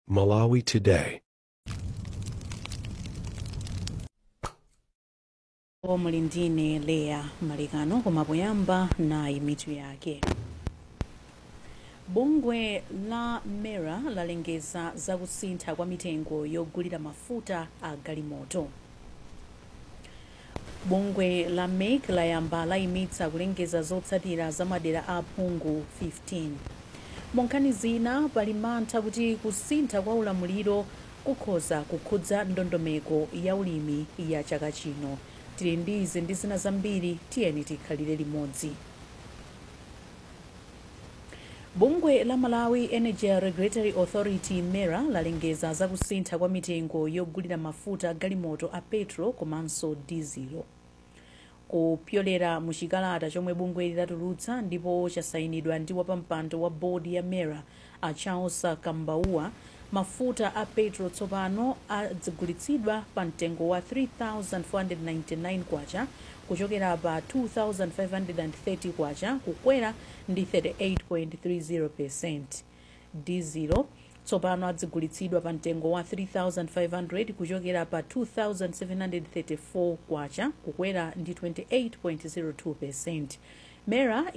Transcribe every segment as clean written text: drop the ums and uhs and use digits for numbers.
Malawi Today. Muli ndine Leya Malikano, koma poyamba nayi mitu yake. Bungwe la MERA lalengeza zakusintha kwa mitengo yogulira mafuta a galimoto. Bungwe la MEC layamba layimitsa kulengeza zotsatira za madera a aphungu 15. Munkhani zina, pali mantha kuti kusintha kwa ulamuliro kukhoza kukhudza ndondomeko ya ulimi ya chaka chino. Tili ndi izi ndi zina zambiri, tiyeni tikhalire limodzi. Bungwe la Malawi Energy Regulatory Authority, MERA, lalengeza zakusintha kwa mitengo yogulira mafuta galimoto a petrol komanso dizelo. Kupyolera muchikalata chomwe bungwe lidatulutsa ndipo chasayinidwa ndi wapampando wa bodi ya MERA, a Charles Kambauwa, mafuta a petrol tsopano adzigulitsidwa pa mtengo wa 3499 kwacha kuchokera pa 2530 kwacha, kukwera ndi 38.30%. Dizelo tsopano adzigulitsidwa pa mtengo wa 3500 kuchokera pa 2734 kwacha, kukwera ndi 28.02%. MERA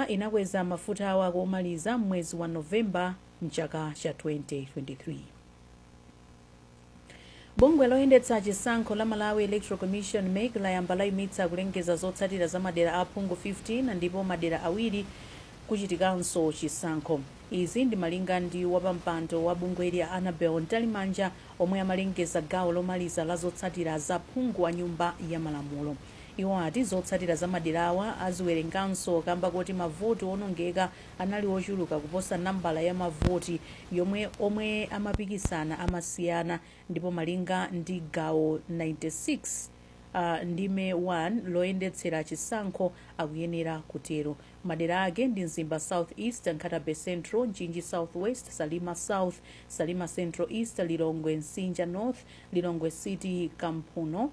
inakweza mafuta awa komaliza mwezi wa Novemba mchaka cha 2023. Bungwe loyendetsa chisankho la Malawi Electoral Commission, MEC, layamba layimitsa kulengeza zotsatira za madera aphungu 15 ndipo madera awiri kuchitikanso chisankho. Izi ndi malinga ndi wapampando wa bungweli, Annabel Mtalimanja, omwe amalengeza gawo lomaliza la zotsatira za phungu wa Nyumba ya Malamulo. Iwo ati zotsatira za maderawa aziwerenganso kamba kuti mavoti onongeka anali ochuluka kuposa nambala ya mavoti yomwe omwe amapikisana amasiyana, ndipo malinga ndi gawo 96 ndime 1 loyendetsera chisankho akuyenera kutero. Madera ake ndi Mzimba South East, Nkhata Bay Central, Mchinji South West, Salima South, Salima Central East, Lilongwe Msinja North, Lilongwe City Kamphuno,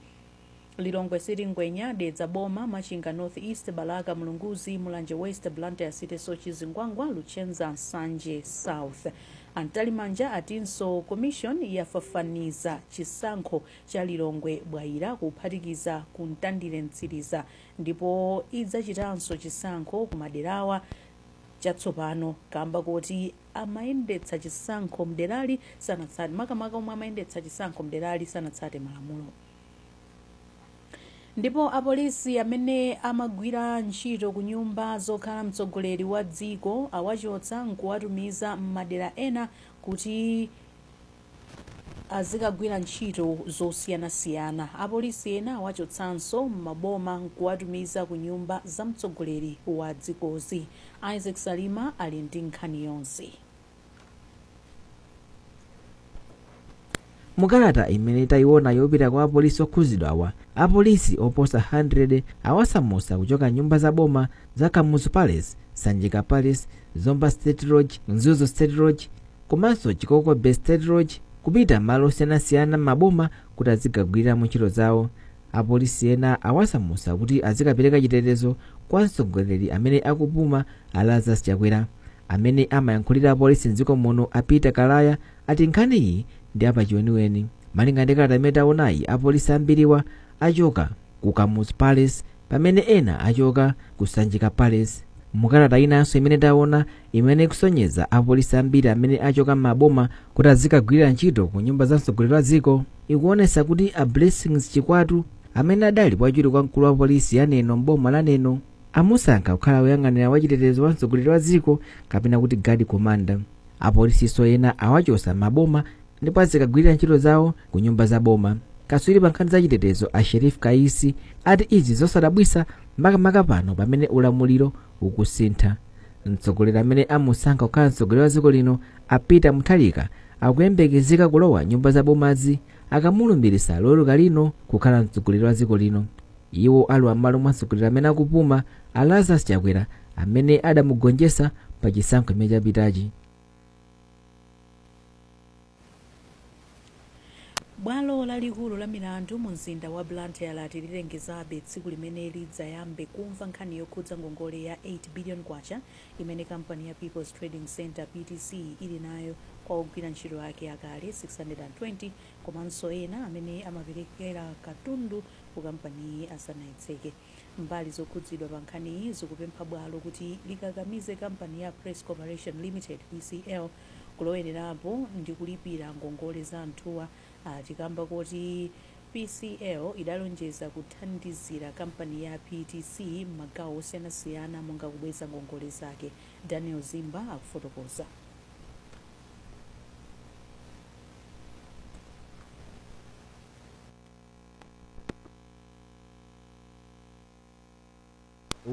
Lilongwe City Ngwenya, Dedza Boma, Machinga North East, Balaka Mulunguzi, Mulanje West, Blantyre City, Soche Zingwangwa, Luchenza, Nsanje South. A Mtalimanja atinso commission yafafaniza chisankho cha Lilongwe Bwaira kuphatikiza ku Mtandire Mtsiriza, ndipo idzachitanso chisankho kumaderawa chatsopano kamba kuti amayendetsa chisankho mderali sanatsate, makamaka omwe amayendetsa chisankho mderali sanatsate malamulo. Ndipo apolisi amene amagwira ntchito ku nyumba zokhala mtsogoleri wa dziko awachotsa nkuwatumiza m'madera ena kuti azikagwira ntchito zosiyanasiyana. Apolisi ena awachotsanso m'maboma nkuwatumiza ku nyumba za mtsogoleri wa dzikozi. Isaac Salima ali ndi nkhani yonse. Mukalata imene tayiona yopita kwa apolisi okhuzidwawa, apolisi oposa 100 awasamutsa kuchoka nyumba za boma za Kamuzu Palace, Sanjika Palace, Zomba State Lodge, Mzuzu State Lodge komanso Chikoko Bay State Lodge kupita malo osiyanasiyana m'maboma kuti azikagwiramo ntchito zawo. Apolisi ena awasamutsa kuti azikapereka chitetezo kwa mtsogoleri amene akupuma, a Lazarus Chakwera. Amene amayankhulira apolisi mdziko muno, a Peter Kalaya, ati nkhaniyi ndi apachiweniweni. Malinga ndi kalata imene taonayi, apolisi ambiriwa achoka ku Kamuzu Palace pamene ena achoka ku Sanjika Palace. Mukalata inanso imene taona imene ikusonyeza apolisi ambiri amene achoka m'maboma kuti azikagwirira ntchito ku nyumba za mtsogoleri wa dziko, ikuonetsa kuti a Blessings Chikwatu, amene adali wachiwiri kwa mkulu wa polisi ya Neno m'boma la Neno, amusankha kukhala woyang'anira wachitetezo wa mtsogoleri wa dziko, kapena kuti guard commander. Apolisiso ena awachotsa maboma ndipo azikagwirira ntchito zawo ku nyumba za boma. Katswiri pa nkhani za chitetezo, a Sherif Kaisi, ati izi zosadabwitsa, makamaka pano pamene ulamuliro ukusintha. Mtsogoleri amene amusankha kukhala mtsogoleri wa dziko lino, a Peter Mutharika, akuyembekezeka kulowa nyumba za bomazi akamulumbirisa Loweruka lino kukhala mtsogoleri wa dziko lino. Iwo alowa m'malo mwa mtsogoleri amene akupuma, a Lazarus Chakwera, amene adamugonjetsa pa chisankho chimene chapitachi. Bwalo lalikulu la milandu mu mzinda wa Blantyre lati lilengezabe tsiku limene lidzayambe kumva nkhani yokhudza ngongole ya 8 billion kwacha imene kampani ya People's Trading Center, PTC, ili nayo kwa ogwira ntchito ake akale 620 komanso ena amene amaperekera katundu ku kampaniyi asanayitseke. Mbali zokhudzidwa pa nkhaniyi zikupempha bwalo kuti likakamize kampani ya Press Corporation Limited, PCL, kulowererapo ndi kulipira ngongole za anthuwa, tikamba kuti PCL idalonjeza kuthandizira kampani ya PTC m'magawo osiyanasiyana monga kubweza ngongole zake. Daniel Zimba akufotokoza.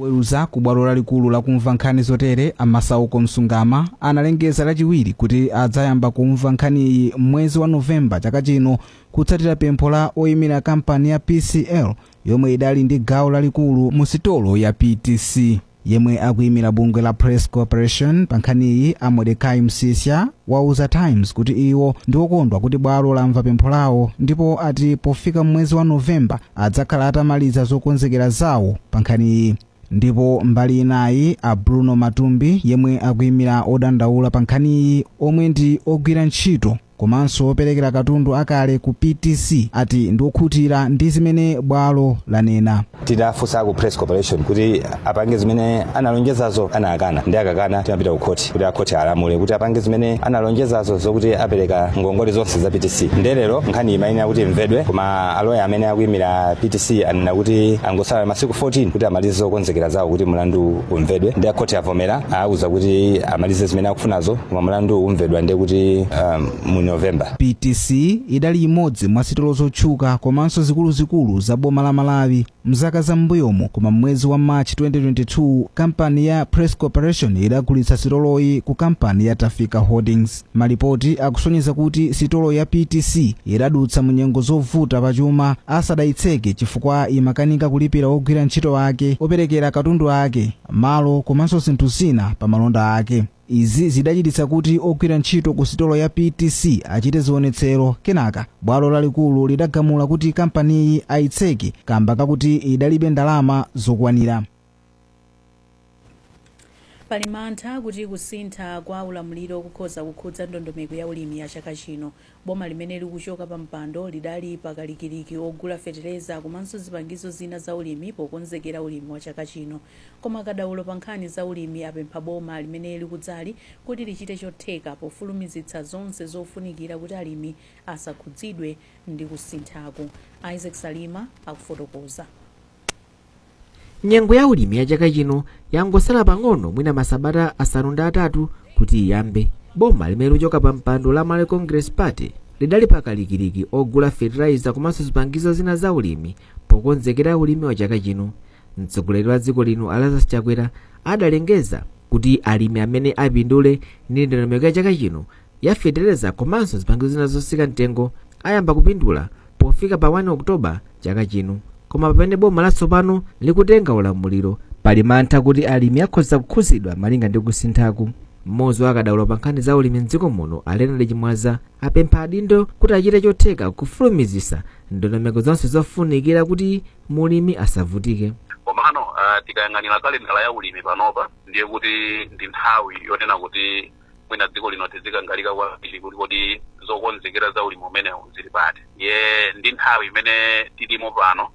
Oweruza ku bwalo lalikulu lakumva nkhani zotere, Amasauko Msungama, analengeza Lachiwiri kuti adzayamba kumva nkhaniyi mwezi wa Novemba chaka chino, kutsatira pempho la oyimira kampani ya PCL yomwe idali ndi gawo lalikulu mu sitolo ya PTC. Yemwe akuyimira bungwe la Press Corporation pa nkhaniyi, a Mordekai Msisya, wauza Times kuti iwo ndi okondwa kuti bwalo lamva pempho lawo, ndipo ati pofika mwezi wa Novemba adzakhala atamaliza zokonzekera zawo pa nkhaniyi. Ndipo mbali inayi, a Bruno Matumbi, yemwe akuyimira odandaula pa nkhaniyi omwe ndi ogwira ntchito komanso operekera katundu akale ku PTC, ati ndi okhutira ndi zimene bwalo lanena. Tidafunsa ku Press Corporation kuti apange zimene analonjezazo, anakana. Ndi akakana, timapita ku khoti kuti akhoti alamule kuti apange zimene analonjezazo zokuti apereka ngongole zonse za PTC. Ndelero nkhani imayenera kuti imvedwe, koma aloya amene akuyimira PTC anena kuti angosala masiku 14 kuti amalize zokonzekera zawo kuti mlandu umvedwe. Ndi akhoti avomera, auza kuti amalize zimene akufunazo, koma mlandu umvedwa ndiye kuti mu November. PTC idali imodzi mwa sitolo zotchuka komanso zikuluzikulu za boma la Malawi mzaka za m'mbuyomo, koma mwezi wa March 2022 kampani ya Press Corporation idagulitsa sitoloyi ku kampani ya Tafika Holdings. Malipoti akusonyeza kuti sitolo ya PTC idadutsa mu nyengo zovuta pachuma asadayitseke, chifukwa imakanika kulipira ogwira ntchito ake, operekera katundu ake, malo komanso zinthu zina pa malonda ake. Izi zidachititsa kuti ogwira ntchito ku sitolo ya PTC achite zionetsero. Kenaka bwalo lalikulu lidagamula kuti kampaniyi ayitseke kamba kakuti idalibe ndalama zokwanira. Pali mantha kuti kusintha kwa ulamuliro kukhoza kukhudza ndondomeko ya ulimi ya chaka chino. Boma limene likuchoka pa mpando lidali pakalikiliki ogula fetereza komanso zipangizo zina za ulimi pokonzekera ulimi wa chaka chino, koma kadaulo pa nkhani za ulimi apempha boma limene likudzali kuti lichite chotheka pofulumizitsa zonse zofunikira kuti alimi asakhudzidwe ndi kusinthaku. Isaac Salima akufotokoza. Nyengo ya ulimi ya chaka chino yangosala pang'ono, mwina masabata 8 kuti iyambe. Boma limene likuchoka pa mpando la Malawi Congress Party lidali pakalikiliki ogula fertilizer komanso zipangizo zina za ulimi pokonzekera ulimi wa chaka chino. Mtsogoleri wa dziko lino, Lazarus Chakwera, adalengeza kuti alimi amene apindule ndi ndondomeko ya chaka chino ya fetereza komanso zipangizo zina zosika mtengo ayamba kupindula pofika pa 1 Oktoba chaka chino. Koma pamene boma latsopano likutenga ulamuliro, pali mantha kuti alimi akhoza kukhuzidwa malinga ndi kusinthaku. Mmodzi wa akadaulo pa nkhani za ulimi mdziko muno, a Leonard Chimwaza, apempha adindo kuti achite chotheka kufulumizisa ndondomeko zonse zofunikira kuti mulimi asavutike. Komano tikayang'anira kalendala ya ulimi panopa, ndiye kuti ndi nthawi yonena kuti mwina dziko lino tizikangalika kwambiri kuti kodi zokonzekera za ulimi umenewu zili pati. Ye ndi nthawi imene tilimo pano,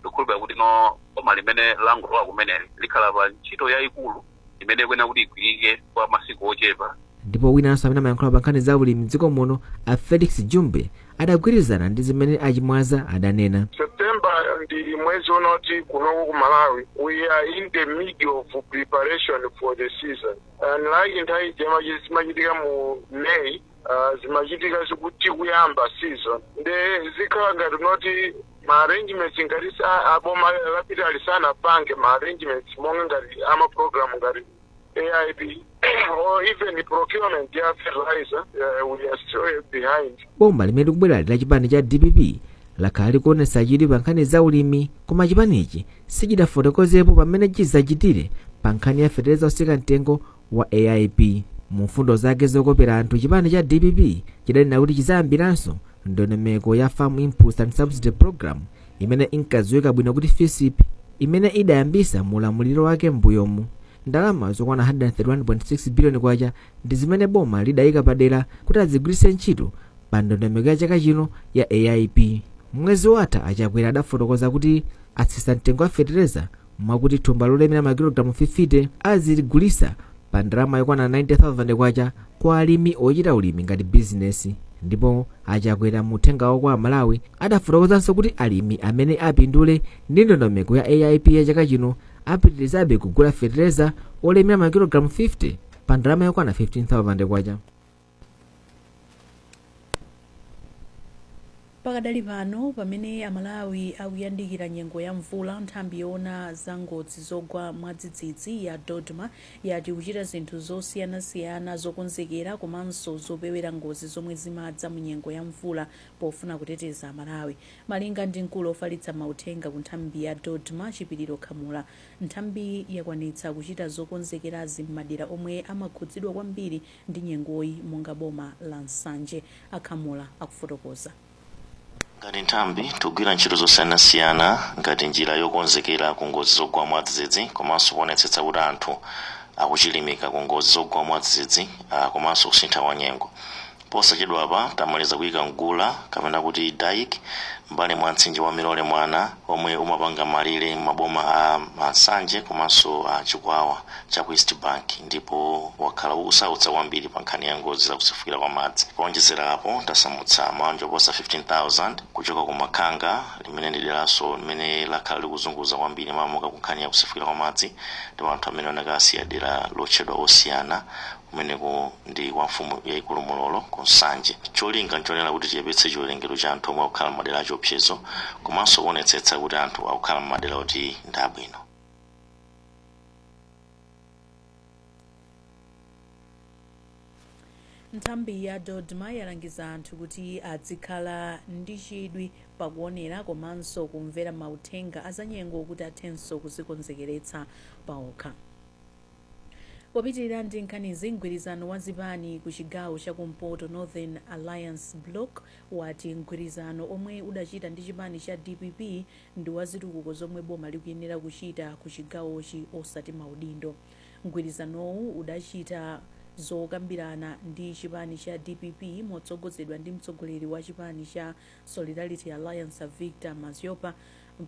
ndikukhulupirira kuti no boma limene langolowa kumeneli likhala pa ntchito yayikulu imene ikuyenera kuti igwirike kwa masiku ochepa. Ndipo winanso amene amayankhula pa nkhani za ulimi mdziko muno, a Felix Jumbe, adagwirizana ndi zimene Achimwaza adanena. September ndi mwezi unoti kunoko ku Malawi we are in the middle of preparation for the season, unlike nthawi zimachitika mu May, zimachitika zikuti kuyamba season. Nde zikhala ngati noti ma arrangements ngati aboma lapitali sanapange ma arrangements monga ngati ama program ngati AIP or even procurement ya fertilizer, we are still behind. Boma limene likubwera la chipani cha DPP lakhala likuonetsa chidwi pa nkhani za ulimi, koma chipanichi sichidafotokozepo pamene chizachitire pa nkhani ya fetereza osika mtengo wa AIP. Mu mfundo zake zokopera anthu, chipani cha DPP chidanena kuti chizayambiranso Ndondomeko ya Farm Inputs and Subsidy Program, imene inkadziwika bwino kuti FISP, imene idayambisa mulamuliro wake m'mbuyomu. Ndalama zokwana 131.6 biliyoni kwacha ndi zimene boma lidayika padera kuti adzigwiritse ntchito pa ndondomeko ya chaka chino ya AIP. Mwezi watha Achakwera adafotokoza kuti atsitsa mtengo wa fetereza, mwakuti thumba lolemera makilogalamu 50 aziligulisa pa ndalama yokwana 90,000 kwacha kwa alimi ochita ulimi ngati bizinesi. Ndipo Achakwera muthenga wawo kwa Amalawi adafotokozanso kuti alimi amene apindule ndi ndondomeko ya AIP ya chaka chino apitirizabe kugula fetereza olemera makilogalamu 50 pa ndalama yokwana 15,000 kwacha. Pakadali pano, pamene Amalawi akuyandikira nyengo ya mvula, nthambi yoona za ngozi zogwa mwadzidzidzi ya DoDMA yati kuchita zinthu zosiyanasiyana zokonzekera komanso zopewera ngozi zomwe zimadza mu nyengo ya mvula pofuna kuteteza Amalawi. Malinga ndi mkulu ofalitsa mauthenga ku nthambi ya DoDMA, Chipiriro Khamula, nthambi yakwanitsa kuchita zokonzekerazi m'madera omwe amakhudzidwa kwambiri ndi nyengoyi, monga boma la Nsanje. Akhamula akufotokoza. Ngati nthambi tikugwira ntchito zosiyanasiyana ngati njira yokonzekera ku ngozi zogwa mwadzidzidzi, komanso kuonetsetsa kuti anthu akuchilimika ku ngozi zogwa mwadzidzidzi komanso kusintha kwa nyengo. Posachedwapa tamaliza kuyika mgula, kapena kuti dike, mbali mwa mtsinje wa Milole Mwana omwe umapanga malire maboma a Nsanje komanso a Chikwawa cha ku East Bank, ndipo wakhala ukusautsa kwambiri pa nkhani ya ngozi zakusefukira kwa madzi. Kuonjezera apo, tasamutsa mabanja oposa 15,000 kuchoka ku Makhanga, limene ndi deranso limene lakhala likuzunguza kwambiri makamaka ku nkhani ya kusefukira kwa madzi, ndipo anthu amene anakasiya dera lotchedwa Osiyana, kumeneko ndi kwa mfumu yayikulu Mulolo ku Nsanje. Cholinga nchonena kuti tiyepetse chiwerengero cha anthu omwe akukhala m'madera achiopsezo, komanso kuonetsetsa kuti anthu akukhala m'madera oti ndi abwino. Nthambi ya DoDMA yalangiza anthu kuti azikhala ndi chidwi pakuonera komanso kumvera mauthenga azanyengo kuti athenso kuzikonzekeretsa paokha. Popitirira ndi nkhanizi, mgwirizano wa zipani ku chigawo chakumpoto, Northern Alliance Bloc, wati mgwirizano omwe udachita ndi chipani cha DPP ndi wazitukuko zomwe boma likuyenera kuchita ku chigawochi, osati maudindo. Mgwirizanowu udachita zokambirana ndi chipani cha DPP motsogozedwa ndi mtsogoleri wa chipani cha Solidarity Alliance, Victor Maziopa,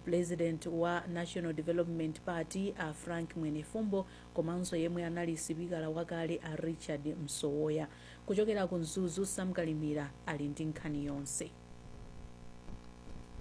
president wa National Development Party a Frank Mwenefumbo, komanso yemwe anali sipikala wakale a Richard Msowoya. Kuchokera ku Mzuzu, Samkalimira ali ndi nkhani yonse.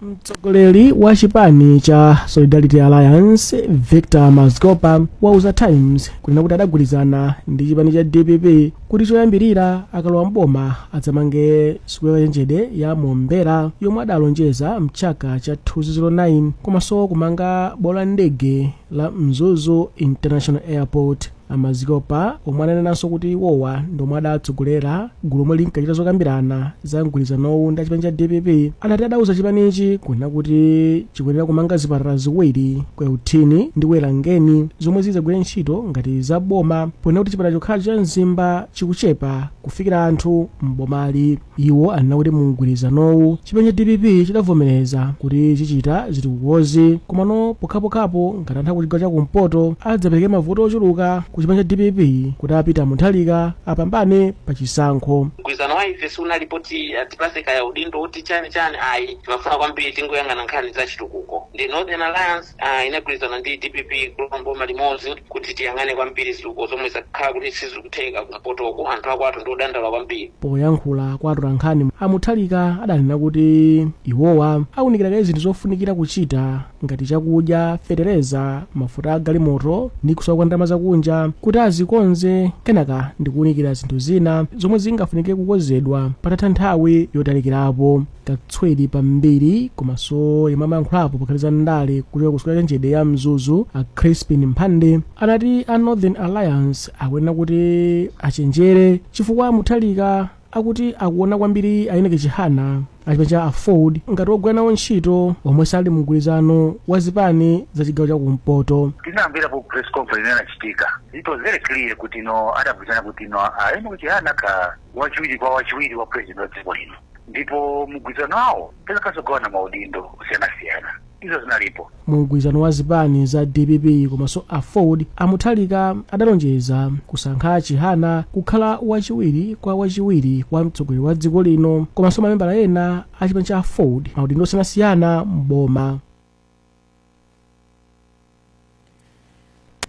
Mtsogoleri wa chipani cha Solidarity Alliance, Victor Mazgopa, wauza Times kunena kuti adagwirizana ndi chipani cha DPP kuti choyambirira akalowa mboma adzamange sukulu yakachenjede ya Mombera yomwe adalonjeza mchaka cha 2009, komanso kumanga bwalo la ndege la Mzuzu International Airport. Amazikopa, omwe ananenanso kuti iwowa ndomwe adatsogolera gulu lomwe linkachita zokambirana za mgwirizanowu ndi chipani cha DPP, anati adauza chipanichi kunena kuti chikuyenera kumanga zipatala ziwiri ku Euthini ndi ku Elangeni zomwe zidzagwire ntchito ngati za boma, ponena kuti chipatala chokhacho cha Mzimba chikuchepa kufikira anthu m'bomali. Iwo anena kuti mu mgwirizanowu chipani cha DPP chidavomereza kuti chichita zitukukozi, komano pokhapokhapo ngati anthu akuchigawo chakumpoto adzapereke mavoti ochuluka ku chipani cha DPP kuti apita Mutharika apambane pa chisankho. Mgwirizano wa ife sunalipoti atipase kaya udindo uti chani chani, ayi. Timafuna kwambiri tingoyang'ana nkhani za chitukuko. Ndi Northern Alliance inagwirizana ndi DPP kulowa mboma limodzi kuti tiyang'ane kwambiri zitukuko zomwe zakhala kuti sizikutheka kumpotoko. Anthu akwathu ndi odandaula kwambiri. Poyankhula kwa atolankhani, Amutharika adanena kuti iwowa awunikira kaye zinthu zofunikira kuchita ngati chakudya, fetereza, mafuta a galimoto ndi kusowa kwa ndalama zakunja kuti azikonze, kenaka ndikuwunikira zinthu zina zomwe zingafunike kukonzedwa patatha nthawi yotalikirapo. Katswiri pambiri komanso yemwe amayankhulapo pakhali za ndale kuchoka ku sukulu yakachenjede ya Mzuzu, a Crispin Mphande, anati a Northern Alliance akuyenera kuti achenjere chifukwa Mutharika akuti akuona kwambiri a Enoch Chihana achipani cha AFORD ngati ogwira nawo ntchito omwe sali mgwirizano wa zipani za chigawo chakumpoto. Tinayambirapo press conference imene inachitika, it was very clear kuti no adagwirizana kuti no a Enoch Chihana ka wachiwiri kwa wachiwiri wa president wa dziko lino. Ndipo mgwirizano wawo pezakazogawana maudindo osiyanasiyana, izo zinalipo. Mu mgwirizano wa zipani za DPP komanso AFORD, a Mutharika adalonjeza kusankha Chihana kukhala wachiwiri kwa wachiwiri wa mtsogoleri wa dziko lino komanso mamembala ena a chipani cha AFORD maudindo osiyanasiyana m'boma.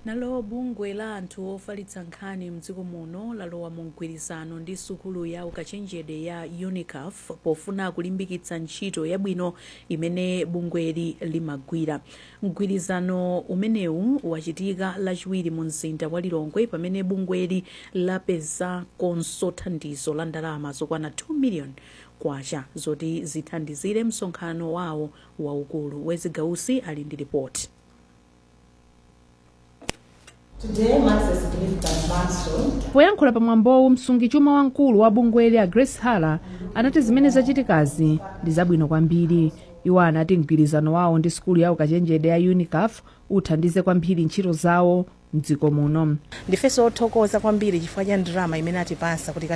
Nalo bungwe la anthu ofalitsa nkhani mdziko muno lalowa mu mgwirizano ndi sukulu ya ukachenjede ya UNICAF pofuna kulimbikitsa ntchito yabwino imene bungweli limagwira. Mgwirizano umenewu wachitika Lachiwiri mu mzinda wa Lilongwe pamene bungweli lapeza konso thandizo la ndalama zokwana 2 million kwacha zoti zithandizire msonkhano wawo waukulu. Wezigausi ali ndi ripoti. Today marks a significant milestone. Poyankhula pamwambowu, msungichuma wamkulu wa bungweli a Grace Hala anati zimene zachitikazi ndi zabwino kwambiri. Iwo anati mgwirizano wawo ndi sukulu ya ukachenjede ya UNICAF uthandize kwambiri ntchito zawo mdziko muno. Ndifenso othokoza kwambiri chifukwa cha ndalama imene atipasa kuti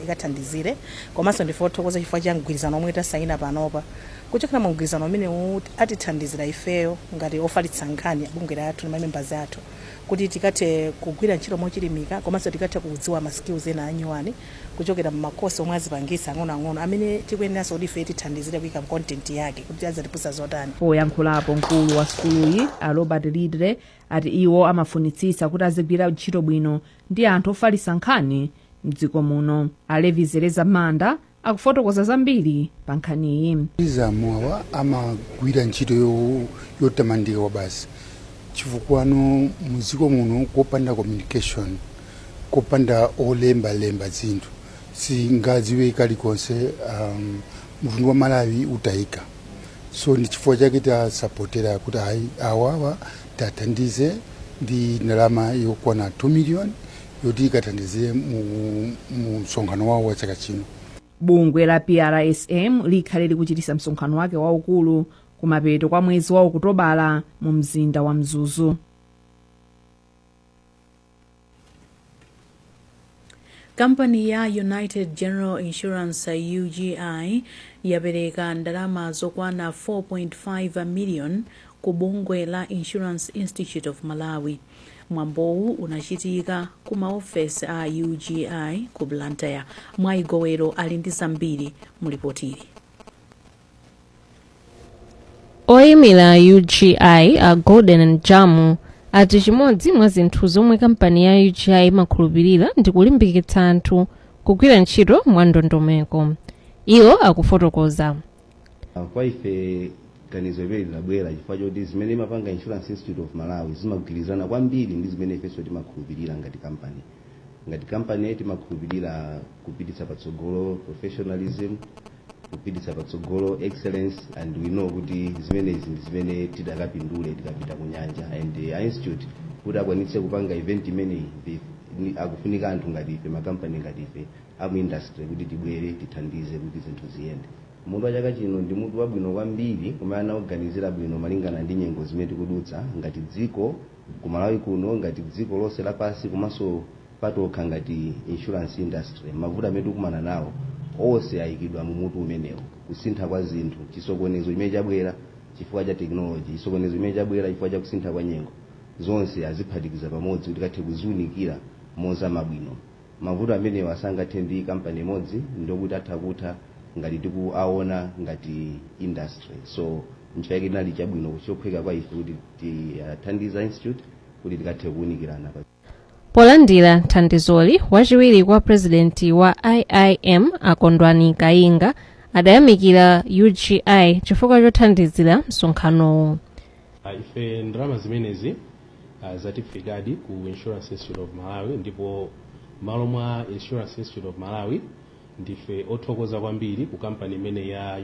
ikathandizire, komanso ndife othokoza chifukwa cha mgwirizano omwe tasayina panopa. Kuchokera mu mgwirizano umene atithandizira ifeyo ngati ofalitsa nkhani, bungwe lathu ndi mamembers athu, kuti tikathe kugwira ntchito mochilimika komanso tikathe kudziwa ma skills ena anyuwani kuchokera mmakosi omwe azipangisa ang'onoang'ono amene tikuyeneranso kuti ife tithandizire kuyika content yake kuti azatiphunzitsa zotani. Poyankhulapo, mkulu wa sukuluyi a Robert Lidre ati iwo amafunitsitsa kuti azigwira ntchito bwino ndi anthu ofalitsa nkhani mdziko muno. Alevi Zereza Manda akufotokoza zambiri pa nkhaniyi. Zamu awa amagwira ntchito yotamandika kwa basi, chifukwa muziko muno kopanda communication, kopanda olembalemba zinthu, singadziwe kalikonse. Mtundu wa Malawi utayika. So ndi chifukwa chake tasapotera kuti ayi, awawa tathandize ndi ndalama yokwana 2 million yoti ikathandize mu msonkhano wawo wa chaka chino. Bungwe la PRSM likhale likuchitisa msonkhano wake waukulu kumapeto kwa mwezi wa Okutobala mu mzinda wa Mzuzu. Kampani ya United General Insurance, UGI, yapereka ndalama zokwana 4.5 million ku bungwe la Insurance Institute of Malawi. Mwambowu unachitika ku maofesi a UGI ku Blantyre. Mwayigowero ali ndi zambiri mu ripotili. Oyimira UGI a Golden Jamu ati chimodzi mwa zinthu zomwe kampani ya UGI imakhulupirira ndi kulimbikitsa anthu kugwira ntchito mwa ndondomeko. Iwo akufotokoza. Kwa ife ganizo imene linabwera chifukwa choti zimene imapanga Insurance Institute of Malawi zimagwirizana kwambiri ndi zimene ifenso timakhulupirira ngati kampani. Ngati kampani timakhulupirira kupititsa patsogolo professionalism, kupititsa patsogolo excellence, and we know kuti zimenezi ndi zimene tidakapindule tikapita ku nyanja. And a institute kuti akwanitse kupanga event imeneyi, akufunika anthu ngati ife, makampani ngati ife amu industry, kuti tibwere tithandize kuti zinthu ziyende. Mutu wa chaka chino ndi mutu wabwino kwambiri kumene anaoganizira bwino malingana ndi nyengo zimene tikudutsa ngati dziko ku Malawi kuno, ngati dziko lonse lapansi, komanso patokha ngati insurance industry. Mavuto amene tikumana nawo onse ayikidwa mu mutu umenewo: kusintha kwa zinthu, chisokonezo chimene chabwera chifukwa cha technology, chisokonezo chimene chabwera chifukwa cha kusintha kwa nyengo. Zonse aziphatikiza pamodzi kuti kathe kuziwunikira mozama bwino. Mavuto amenewo asangathe ndi kampani imodzi, ndokuti atha kutha ngati tikuaona ngati industry. So nchifukwa chake tinali chabwino, chophweka kwa ife kuti tithandiza institute kuti tikathe kuwunikirana. Polandira thandizoli, wachiwiri kwa purezidenti wa IIM Akondwani Kayinga adayamikira UGI chifukwa chothandizira msonkhanowo. Ife ndalama zimenezi zatifikadi ku Insurance Institute of Malawi, ndipo malo mwa Insurance Institute of Malawi ndife othokoza kwambiri ku kampani imene ya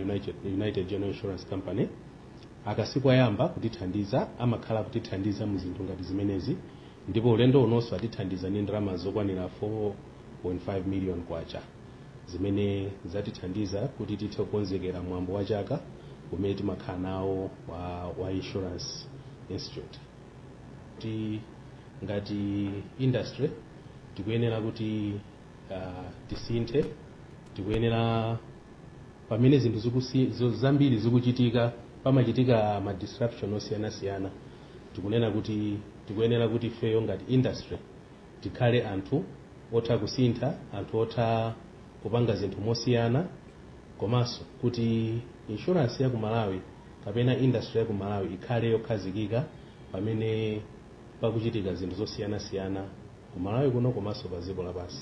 United General Insurance Company. Akasiku ayamba kutithandiza, amakhala kutithandiza mu zinthu ngati zimenezi, ndipo ulendo unonso atithandiza ndi ndalama zokwanira 4.5 million kwacha zimene zatithandiza kuti tithe kukonzekera mwambo wa chaka umene timakhala nawo wa Insurance Institute. Ti ngati industry tikuyenera kuti tisinthe, tikuyenera Pamene zinthu zambiri zikuchitika, pamachitika ma disruption osiyanasiyana, tikunena kuti tikuyenera kuti ifeyo ngati industry tikhale anthu otha kusintha, anthu otha kupanga zinthu mosiyana, komanso kuti insurance ya ku Malawi kapena industry ya ku Malawi ikhale yokhazikika pamene pakuchitika zinthu zosiyanasiyana ku Malawi kuno komanso pa dziko lapansi.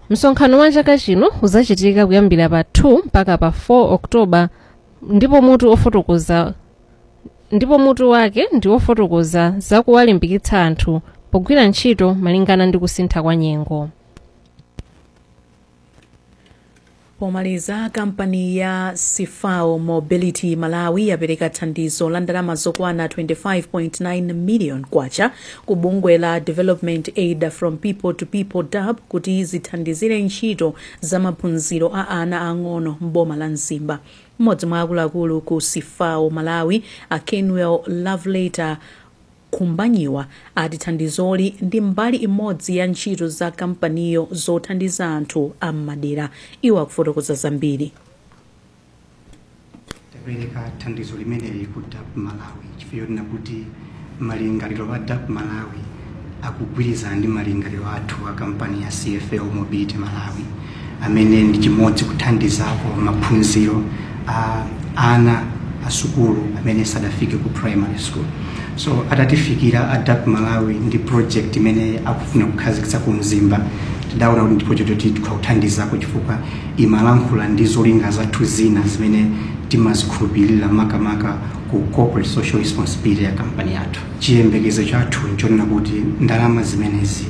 Msonkhano wa chaka chino uzachitika kuyambira pa 2 mpaka pa 4 Oktoba ndipo mutu wake ndi wofotokoza zakuwalimbikitsa anthu pogwira ntchito malingana ndi kusintha kwa nyengo. Pomaliza, kampani ya CFAO Mobility Malawi yapereka thandizo la ndalama zokwana 25.9 million kwacha ku bungwe la Development Aid from People to People, DAPP, kuti zithandizire ntchito za maphunziro a ana ang'ono m'boma la Mzimba. Mmodzi mwa akuluakulu ku CFAO Malawi, a Kenwell Lovelater Khumbanyiwa, ati thandizoli ndi mbali imodzi ya ntchito za kampaniyo zothandiza anthu am'madera. Iwo akufotokoza zambiri. Tapereka thandizo limeneli ku DAPP Malawi chifukwa chonena kuti malingaliro a DAPP Malawi akugwirizana ndi malingaliro athu a kampani ya CFAO Mobility Malawi, amene ndi chimodzi kuthandizako maphunziro a ana asukulu amene sadafike ku primary school. So atatifikira a DAPP Malawi ndi project imene akufuna kukhazikitsa ku Mzimba, tidaona kuti ndi project yoti tikuthandizako chifukwa imalankhula ndi zolinga zathu zina zimene timazikhulupirira, makamaka ku corporate social responsibility ya kampani yathu. Chiyembekezo chathu nchonena kuti ndalama zimenezi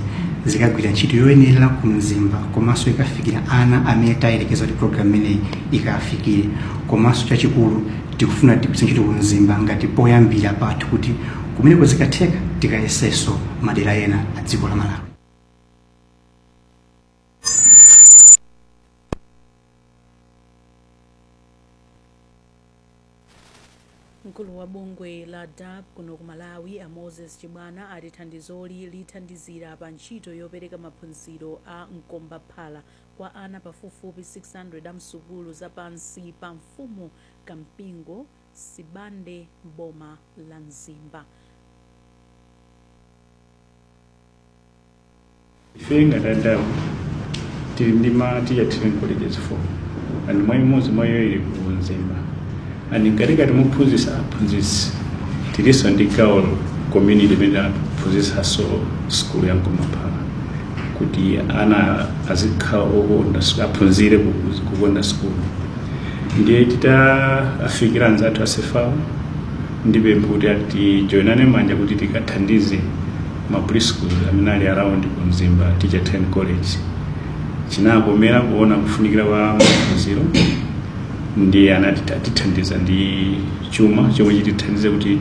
zikagwira ntchito yoyenera ku Mzimba, komanso ikafikira ana amene tayerekeza kuti program imeneyi ikafikire. Komanso chachikulu, tikufuna tigwiritse ntchito ku Mzimba ngati poyambira pathu, kuti kumeneko zikatheka tikayesenso madera ena a dziko la Malawi. Mkulu wa bungwe la DAPP kuno ku Malawi, a Moses Chibwana, ati thandizoli lithandizira pa ntchito yopereka maphunziro a mkombaphala kwa ana pafupifupi 600 a msukulu zapansi pa mfumu Kampingo Sibande mboma la Mzimba. Ife ngati a DAPP tili ndi ma teacher training colleges 4, and mwa imodzi mwa iyo ili ku Mzimba, and mkatikati muphunzitsa aphunzitsi tilinso ndi gawo community imene aphunzitsanso skulu ya mkombaphala, kuti ana azikhala okonda, aphunzire kukonda skulu. Ndiye titafikira anzathu a CFAO ndi pempho kuti atijoinane manja kuti tikathandize ma preschools amene ali around ku Mzimba Teacher Training College, chinakomera kuona kufunikira kwa maphunziro, ndiye anati atithandiza ndi chuma chomwe chitithandize kuti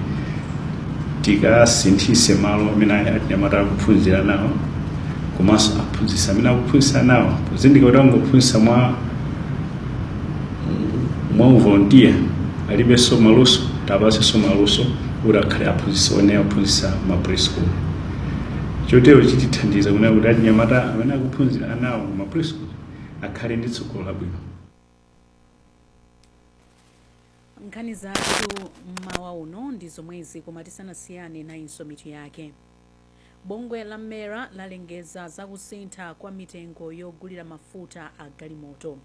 tikasinthise malo amene achinyamata akuphunzira nawo, komanso aphunzitsi amene akuphunzitsa nawo, pozindikira kuti angophunzitsa mwa uvolunteer, alibenso maluso, tapasenso maluso kuti akhale aphunzitsi one aphunzitsa ma preschool. Chotero chitithandiza kunena kuti achinyamata amene akuphunzira anawo ma preschool akhale ndi tsogolo labwino. Nkhani zathu mmawa uno ndi zomwezi, koma tisanasiyane nayinso mitu yake. Bungwe la MERA lalengeza zakusintha kwa mitengo yogulira mafuta a galimoto.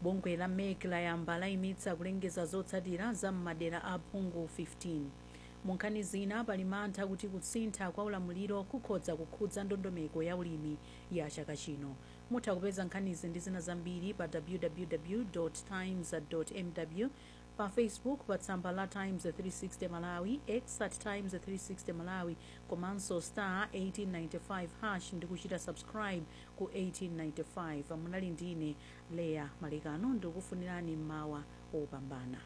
Bungwe la MEC layamba layimitsa kulengeza zotsatira za m'madera a phungu 15. Mu nkhani zina, pali mantha kuti kusintha kwa ulamuliro kukhoza kukhudza ndondomeko ya ulimi ya chaka chino. Mutha kupeza nkhanizi ndi zina zambiri pa www.times.mw, pa Facebook pa tsamba la Times 360 Malawi, X @Times360 Malawi, komanso *1895# ndi kuchita subscribe ku 1895. Munali ndine Leya Malekano, ndikufunirani mmawa wopambana.